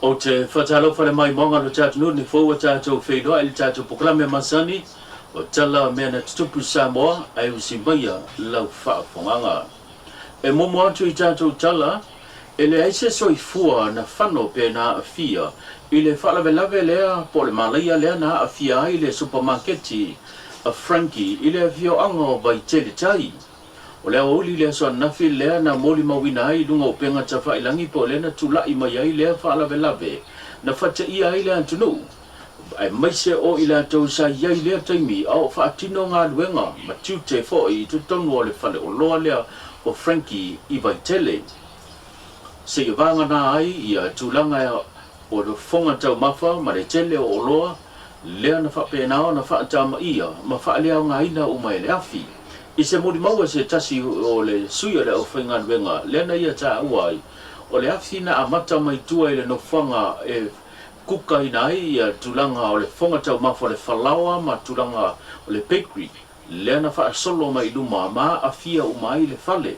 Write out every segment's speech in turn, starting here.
Ou te faatalofa le maimoaga o lo tatou atunuu fou ua tatou feiloai i le tatou polokalame masani o Tala o Mea na Tutupu i Samoa ae usi maia lau faafofogaga. E muamua atu i tatou tala, e leai se soifua na fano pe na aafia i le faalavelave lea po o le malaia lea na aafia ai le supamaketi a Frankie i le afioaga o Vaitele Tai. O le aoauli i le aso ananafi lea na molimauina ai i luga o upega tafailangi po o lea na tulai mai ai lea faalavelave na fataia ai le atunuu aemaise o i latou sa i ai i lea taimi a o faatino galuega ma tiute foi i totonu o le faleoloa lea o Frankie i Vaitele. Seia vagana ai ia tulaga o le fofoga taumafa ma le tele o oloa lea na faapena ona faatamaia ma faaleaogaina uma e le afi. I se molimau a se tasi o le sui o le aufaigaluega lea na ia taua ai, o le afi na amata mai tua i le nofoaga e kukaina ai ia tulaga o le fofoga taumafa o le falaoa ma tulaga o le bakery lea na faasolo mai i luma ma aafia uma ai le fale.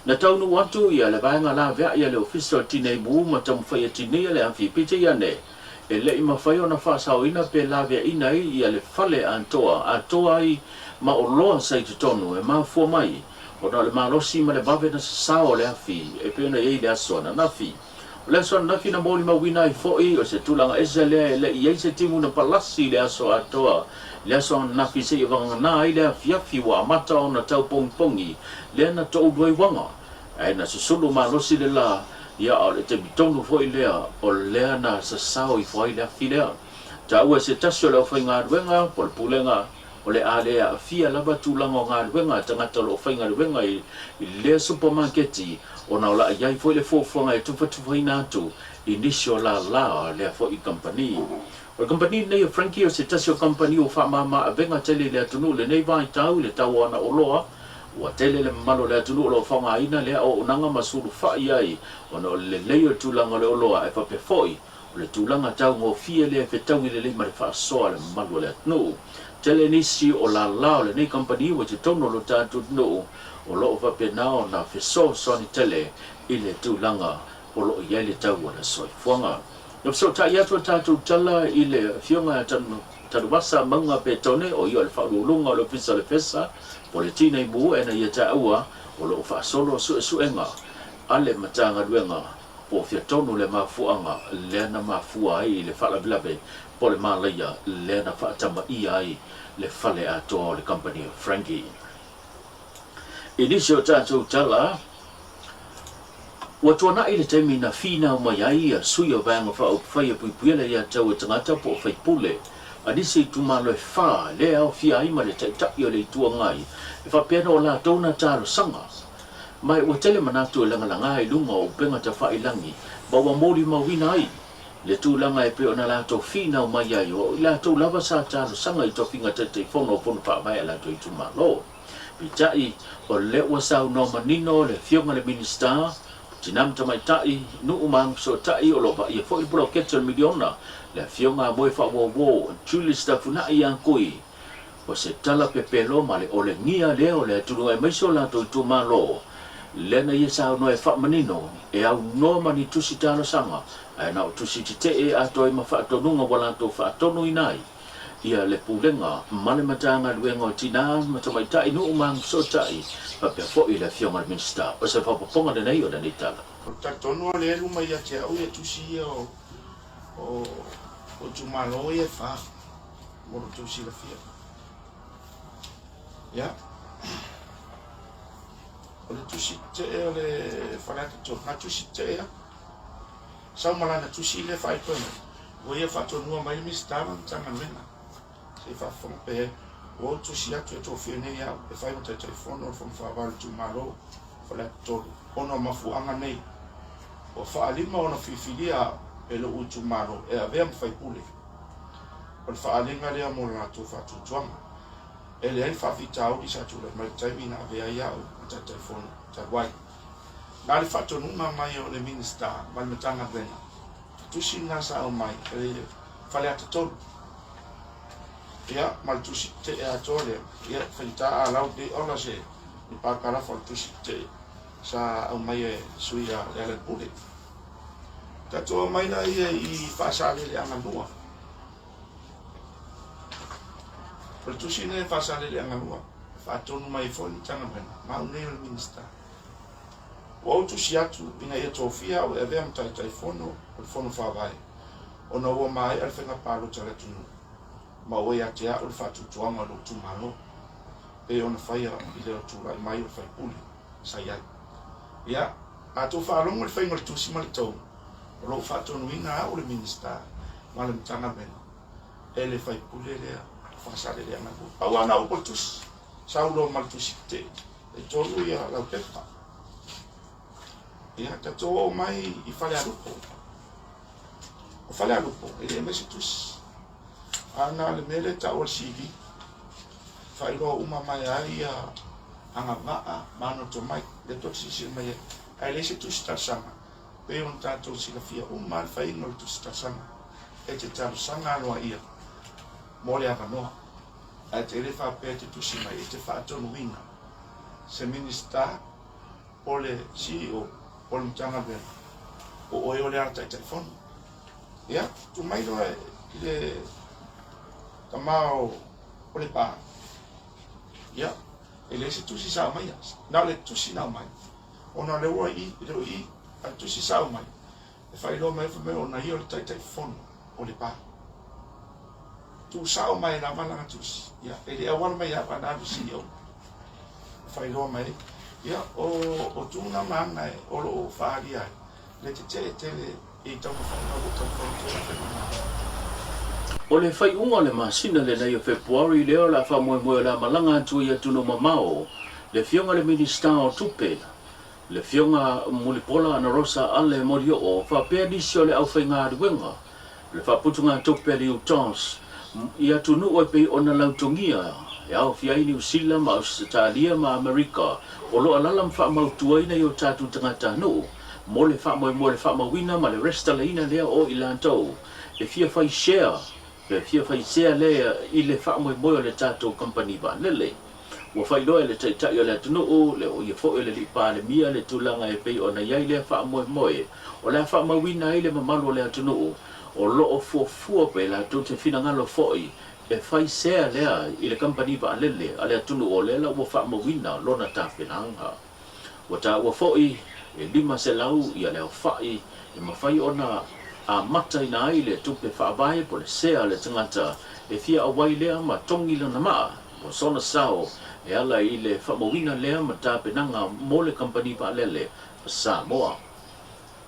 Na taunuu atu ia le vaega laveai a le Ofisa o Tinei Mu ma taumafai e tineia le afi, peitai ane, e le i mafai ona faasaoina pe laveaiina ai ia le fale atoa, atoa ai ma oloa sa i totonu e mafua mai ona o le malosi ma le vave na sasao o le afi e pei ona i ai le aso ananafi. O le aso ananafi na molimauina ai foi o se tulaga ese lea e le i ai se timu na palasi i le aso atoa i le aso ananafi seia vagana ai le afiafi ua amata ona tau pogipogi lea na toulu ai uaga ae na susulu malosi le la ia a o le taimi tonu foi lea o lea na sasao ifo ai le afi lea. Taua e se tasi o le aufaigaluega po o le pulega o le a le aafia lava tulaga o galuega a tagata o lo o faigaluega i lea supamaketi ona o le a i ai foi le fuafuaga e tufatufaina atu i nisi o lālā o lea foi kamupani. O le kamupani lenei o Frankie o se tasi o kamupani ua faamāmā avega tele i le atunuu i lenei vaitau i le tau o ana oloa. Ua tele le mamalu o le atunuu o lo o faaaogaina lea auaunaga ma sulufai ai ona o le lelei o le tulaga o le oloa ae faapea foi O le tulaga taugofie lea e fetaui lelei ma le faasoa a le mamalu o le atunuu. Tele nisi o lālā o lenei kamupani ua i totonu o lo tatou atunuu o lo o faapena ona fesoasoani tele i le tulaga o lo o i ai le tau o le soifuaga. Na fesootai atu a tatou tala i le Afioga ia Tanuvasa Mauga Petone, o ia o le Faauluuluga o le Ofisa o le FESA, po o le Tinei Mu, ena ia taua o lo o faasolo suesuega a le Matagaluega Po o fea tonu le mafuaaga lea na mafua ai i le faalavelave po o le malaia lea na faatamaia ai le fale atoa o le kamupani o Frankie. I nisi o tatou tala, ua tuanai le taimi na finau mai ai ia sui o Vaega Faaupufai e Puipuia le Aiatatau a Tagata po o Faipule a nisi itumalo e fa lea e aofia ai ma le Taitai o le Itu Agai e faapea ona o latou na talosaga Ma ua tele manatu e lagalaga i luga o upega tafailangi, ma ua molimauina ai le tulaga e pei ona latou finau mai ai, o i latou lava sa talosaga i tofiga Taitaifono o Fono Faavae a latou itumalo. Peitai, o lea ua saunoa manino le Afioga i le Minisita o Tina ma Tamaitai, Nuu ma Agafesootai, o lo o vaaia foi le poloketi o le miliona, le Afioga a Moefaauouo Julius Tafunai ia Kui, O se tala pepelo ma le olegia lea o le atunuu aemaise o latou itumalo, lea na ia saunoa e faamanino, e aunoa ma ni tusi talosaga, ae na o tusi tetee atoa ai ma faatonuga ua latou faatonuina ai ia le Pulega ma le Matagaluega o Tina ma Tamaitai, Nuu ma Agafesootai, faapea foi le Afioga i le Minisita. O se faaopoopoga lenei o lenei tala. Ou te talitonu o lea e luma ia te au ia tusi ia o itumalo ia e fa. Mo lo outou silafia. Ia. O le tusi tetee o le Faleata 3, na tusi tetee lava. Sau ma lana tusi lea faaitoe mai, ua ia faatonua mai le Minisita ma le Matagaluega. Se i faafofoga pe ua ou tusi atu e tofia nei au e fai ma Taitaifono o le Fono Faavae o le Itumalo o Faleata 3, ona o mafuaaga nei. Ua faalima ona filifilia au e lou itumalo e avea ma faipule. O le faaaliga lea mo le latou faatuatuaga. E leai ni faafitauli sa tulai mai i le taimi na avea ai au ma Taitaifono talu ai. Na le faatonuga mai o le Minisita ma le Matagaluega, tusi lena sa aumai e le Faleata 3. Ia, ma le tusi tetee atoa lea, ia, faigata a lau lenei ola se ni pakalafa o le tusi tetee sa aumai e sui a Lealailepule. Tatou omai laia i Faasaleleaga 2. O le tusi lenei a Faasaleleaga 2, e faatonu mai ai foi le Matagaluega, ma au nei o le Minisita. Ua ou tusi atu ina ia tofia au e avea ma Taitaifono o le Fono Faavae, ona ua maea le faiga palota a le atunuu, ma ua ia te au le faatuatuaga o lou itumalo, pei ona faia i le tulai mai o le faipule sa i ai. Ia, a outou faalogo i le faiga o le tusi ma le tou, o lo o faatonuina au le Minisita ma le Matagaluega e le faipule lea o Faasaleleaga 2. Pau lava na upu o le tusi, sau loa ma le tusi tetee, e tolu ia laupepa. Ia, tatou oo mai i Falealupo. O Falealupo, e le aumai se tusi. A na o le mea lea e tau o le CV, faailoa uma mai ai ia agavaa ma ana tomai, lea tou te silasila mai ai. Ae leai se tusi talosaga, pei ona tatou silafia uma lava le faiga o le tusi talosaga. E te talosaga aloaia mo le avanoa, ae te le faapea e te tusi mai e te faatonuina se Minisita po o le CEO o le Matagaluega, o oe o le ala Taitaifono. Ia, tuu mai loa i le tama o Lepa. Ia, e leai se tusi sa aumaia. Na o le tusi na aumai, ona o lea ua i, e le o i, a le tusi sa aumai, e faailoa mai fai mai ona ia o le Taitaifono o Lepa. Tuusao mai lava lana tusi. Ia, e le auala mai ia na alu CEO. E faailoa mai, ia, o tuna ma aga o lo o faaalia ai, le tetee tele i taumafaiga ua taumafai atu ai le Faigamalo. O le faaiuga o le masina lenei o Fepuari lea o le a faamoemoe o le a malaga atu i atunuu mamao le Afioga i le Minisita o Tupe, le Afioga Mulipola Anarosa Ale Molioo faapea nisi o le aufaigaluega o le faaputugatupe a le UTOS i atunuu e pei ona lautogia e aofia ai Niu Sila ma Ausetalia ma Amerika o lo o alaala ma faamautuaina i o tatou tagatanuu mo le faamoemoe le faamauina ma le resitalaina lea o i latou e fia fai share pe fia fai sea lea i le faamoemoe o le tatou kamupani vaalele. Ua faailoa e le Taitai o le atunuu, le o ia foi o le Alii Palemia le tulaga e pei ona i ai lea faamoemoe o le a faamauina ai le mamalu o le atunuu o lo o fuafua pe latou te finagalo foi e fai sea lea i le kamupani vaalele a le atunuu o lea la ua faamauina lona tapenaga. Ua taua foi e 500 ia le aofai e mafai ona amataina ai le tupe faavae po o le sea a le tagata e fia auai lea ma togi lana maa mo sona sao e ala i le faamauina lea ma tapenaga mo le kamupani vaalele a Samoa.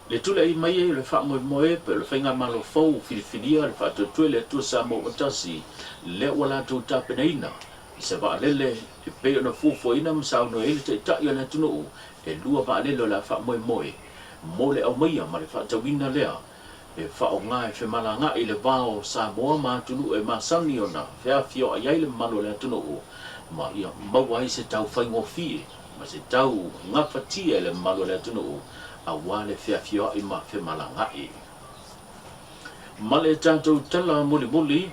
Le tulai mai ai o le faamoemoe pe o le faigamalo fou filifilia le faatuatua i le Atua Samoa ua tasi lea ua latou tapenaina i se vaalele e pei ona fuafuaina ma saunoa ai le Taitai o le atunuu e lua vaalele o le a faamoemoe mo le aumaia ma le faatauina lea e faaaoga e femalagaai le va o Samoa ma atunuu e masani ona feafioai ai le mamalu o le atunuu ma ia maua ai se tau faigofie ma se tau gafatia e le mamalu o le atunuu aua le feafioai ma femalagaai. Ma le tatou tala mulimuli,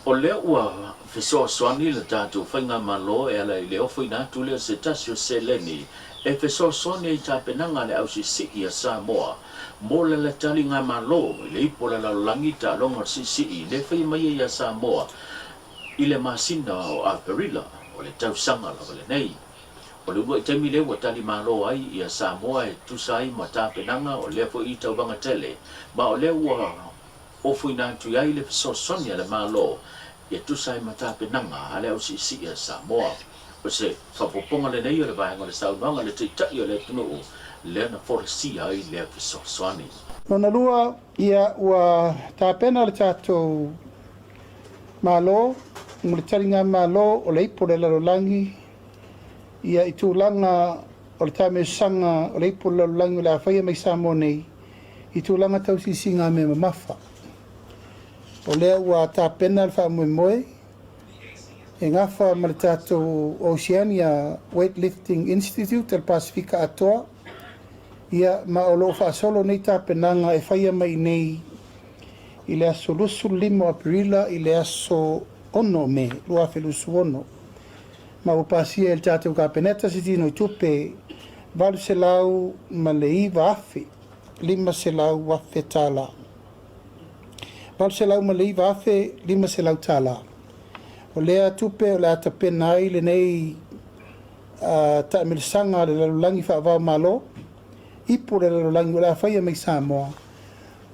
O lea ua fesoasoani le tatou Faigamalo e ala i le ofoina atu lea o se tasi o seleni e fesoasoani ai i tapenaga a le ausiisii a Samoa mo le taligamalo i le ipu o le lalolagi taaloga o le siisii le faia mai ai ia Samoa i le masina o Aperila o le tausaga lava lenei. O le uluai taimi lea ua talimalo ai ia Samoa e tusa ai ma tapenaga o lea foi tauvaga tele ma o lea ua ofoina atu i ai le fesoasoani a le Malo e tusa ai ma tapenaga a le ausiisii a Samoa. O se faaopoopoga lenei o le vaega o le saunoaga a le Taitai o le atunuu lea na folasia ai lea fesoasoani. Lona lua, ia, ua tapena le tatou Malo mo le taligamalo o le ipu o le lalolagi, ia, i tulaga o le taamilosaga o le ipu o le lalolagi o le a faia mai Samoa nei, i tulaga tau siisiga mea mamafa. O lea ua tapena le faamoemoe e gafa ma le tatou Oceania Weightlifting Institute o le Pasefika atoa, ia, ma o lo o faasolo nei tapenaga e faia mai nei i le aso 25 o Aperila i le aso 6 Me 2026, ma ua pasia e le tatou Kapeneta se tino i tupe 809,000. $500,000 tala. $809,500 tala. O lea tupe o le a tapena ai lenei taamilosaga a le lalolagi faava-o-Malo, ipu o le lalolagi o le a faia mai Samoa,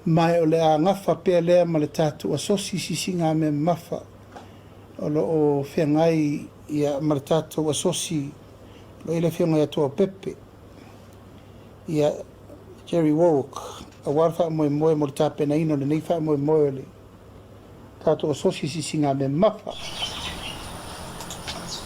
ma o le a gafa pea lea ma le tatou asosi siisiigamea mamafa o lo o feagai ia ma le tatou asosi o lo o i ai le Afioga ia Toapepe, ia Jerry Warwick, aua le faamoemoe mo le tapenaina o lenei faamoemoe o le tatou asosi siisiigamea mamafa.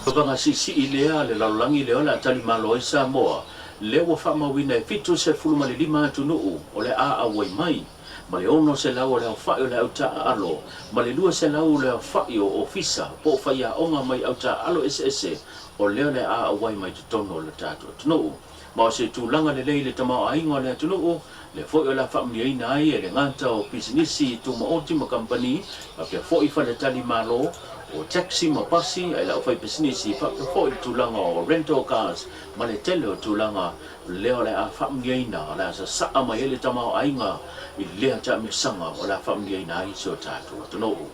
Tauvaga siisii lea a le lalolagi lea o le a talimalo ai Samoa, lea ua faamauina e 75 atunuu o le a auai mai, ma le 600 o le aofai o le au taaalo, ma le 200 o le aofai o ofisa po o faiaoga mai au taaalo eseese o lea o le a auai mai totonu o le tatou atunuu. Ma o se tulaga lelei i le tamaoaiga o le atunuu, lea foi o le a faamanuiaina ai e le gata o pisinisi tumaoti ma kamupani, faapea foi faletali malo, o taxi ma pasi, ae le aufaipisinisi, faapea foi le tulaga o rental cars ma le tele o tulaga lea o le a faamanuiaina, o le a sasaa mai ai le tamaoaiga i lea taamilosaga o le a faamanuiaina ai si o tatou atunuu.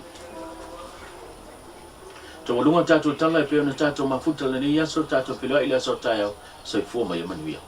Taualuga tatou tala e pei ona tatou mafuta lenei aso, tatou feiloai i le aso o taeao. Soifua ma ia manuia.